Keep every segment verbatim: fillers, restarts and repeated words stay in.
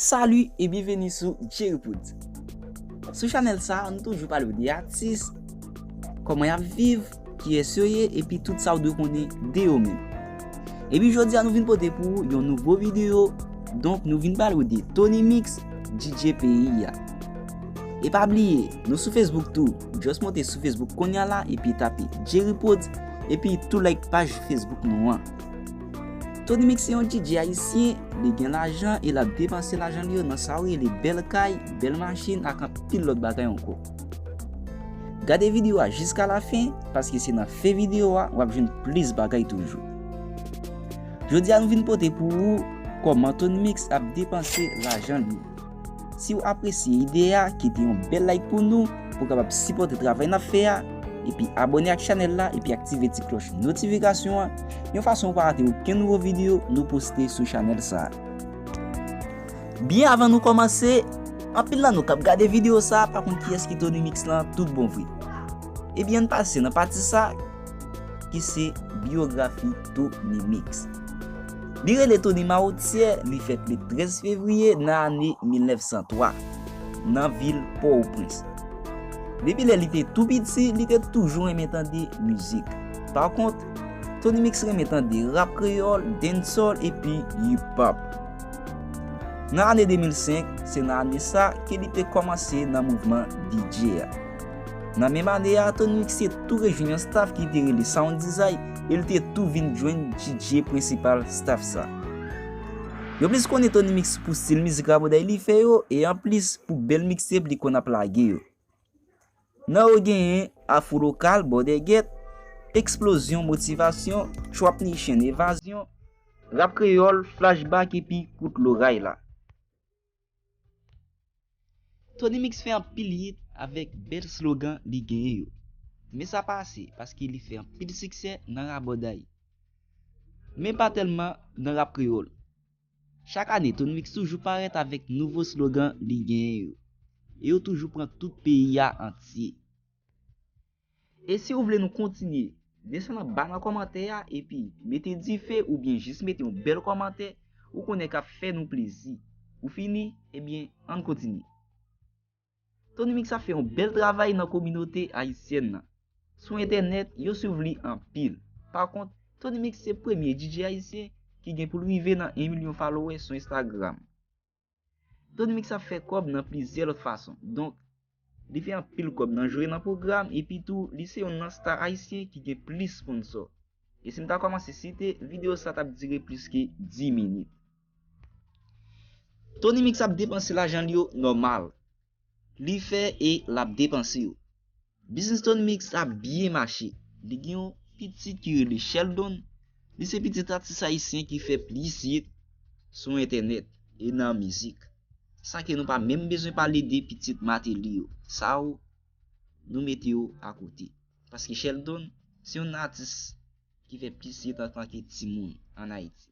Salut et bienvenue sou Jerry Pods. Sou chanèl sa, nou toujou pale w de atis, kòman y ap viv, kiyès yo ye, epi tout sa w dwe konnen de yo menm. Epi jodi a nou vin pote pou ou yon nouvo videyo, donk nou vin pale w de Tony Mix, D J peyi a. E pa bliye, nou sou Facebook tou, just monte sou Facebook kounye a la epi tape Jerry Pods, epi tou like paj Facebook nou an. Tony Mix se yon D J ayisyen, li gen lajan e l ap depanse lajan li yo nan sa yo rele bèl kay, bèl machin ak anpil lòt bagay ankò. Gade videyo a jiska lafen, paske se nan fen videyo a w ap jwenn plis bagay toujou. Jodi a nou vin pote pou ou kòman Tony Mix ap depanse lajan li. Si w apresye ide a, kite yon bèl like pou nou, pou w kapab sipòte travay n ap fè a, epi abòne ak chanèl la, epi aktive ti klòch notifikasyon an, yon fason w pa rate okenn nouvo videyo nou poste sou chanèl sa a. Byen avan nou kòmanse, anpil nan nou k ap gade videyo sa a pa konn kiyès ki Tony Mix lan tout bon vre. Ebyen, ann pase nan pati sa ki se biyografi Tony Mix. Li rele Tony Mawotyè, li fèt le trèz fevriye nan ane mil nèf san twa, nan vil Pòtoprens. Depi lè li te tou piti, li te toujou renmen tande mizik. Pa kont, Tony Mix renmen tande rap kreyòl, dancehall epi hip hop. Nan ane de mil senk, se nan ane sa ke li te kòmanse nan mouvman D J a. Nan menm ane a, Tony Mix te tou rejwenn yon staff ki te rele Sound Design e li te tou vin jwenn D J prensipal staff sa. Yo plis konnen Tony Mix pou stil mizik raboday li fè yo e anplis pou bèl mixtape li konn ap lage yo. Nan yo genyen Afro Lokal, Bòdègèt, Eksplozyon, Motivasyon, Trap Nation, Evazyon, Rap Kreyòl, Flashback epi Kout Loray la. Tony Mix fè anpil hit avèk bèl slogan li genyen yo. Men sa pa ase, paske li fè anpil siksè nan rabòday. Men pa tèlman nan rap kreyòl. Chak ane, Tony Mix toujou parèt avèk nouvo slogan li genyen yo. E yo toujou pran tout peyi a antye. E si w vle nou kontinye, desann anba nan kòmantè a epi mete dife oubyen jis mete yon bèl kòmantè, ou konnen k ap fè nou plezi. Ou fini? Ebyen, ann kontinye. Tony Mix ap fè yon bèl travay nan kominote ayisyèn nan. Sou entènèt, yo swiv li anpil. Pa kont, Tony Mix se premye D J ayisyen ki gen pou l rive nan en milyon followers sou Instagram. Tony Mix ap fè kòb nan plizyè lòt fason. Donk, li fè anpil kòb nan jwe nan pwogram, epi tou, li se youn nan sta ayisyen ki gen plis sponsò. E si m ta kòmanse site, videyo sa t ap dire plis ke dis minit. Tony Mix ap depanse lajan li yo nòmal. Li fè e l ap depanse yo. Biznis Tony Mix ap byen mache. Li gen yon pitit ki rele Sheldon. Li se pitit atis ayisyen ki fè plis hit sou entènèt e nan mizik. San ke nou pa menm bezwen pale de pitit Martelly yo. Sa yo, nou mete yo akote. Paske Sheldon se yon atis ki fè plis hit antanke timoun ann Ayiti.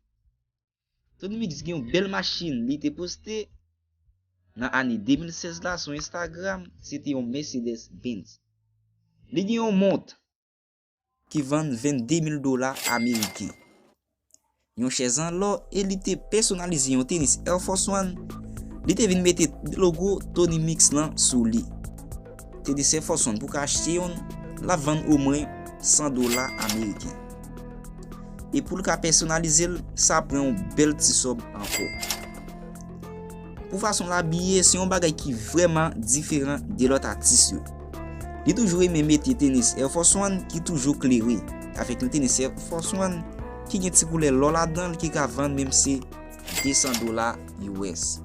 Tony Mix gen yon bèl machin li te poste nan ane de mil sèz la sou Instagram, se te yon Mercedes Benz. Li gen yon mont ki vann vennde mil dola ameriken, yon chèz an lò e li te pèsonalize yon tenis Air Force One. Li te vin mete logo Tony Mix lan sou li. Tenis Air Force One pou ka achte youn, l ap vann omwen san dola ameriken. E pou l ka pèsonalize l, sa pran yon bèl ti sòb ankò. Pou fason l abiye, se yon bagay ki vrèman diferan de lòt atis yo. Li toujou renmen mete tenis Air Force One ki toujou klere. Avèk yon tenis Air Force One ki gen ti koulè lò ladan l ki ka vann menm se de san dola U S.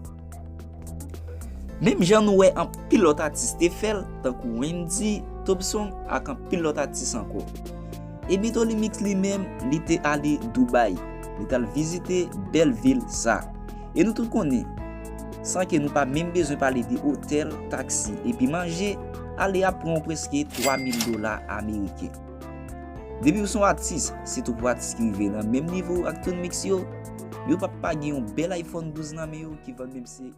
Menm jan nou wè anpil lòt atis te fè l, tankou Wendyy, Topson ak anpil lòt atis ankò. Ebyen Tony Mix li menm, li te ale Dubai. Li t al vizite bèl vil sa. E nou tout konnen, san ke nou pa menm bezwen pale de otèl, taksi, epi manje, ale a pran w prèske twa mil dola ameriken. Depi w se yon atis, sitou pou atis ki rive nan menm nivo ak Tony Mix yo, yo p ap pa gen yon bèl iPhone douz nan men yo ki vann menm se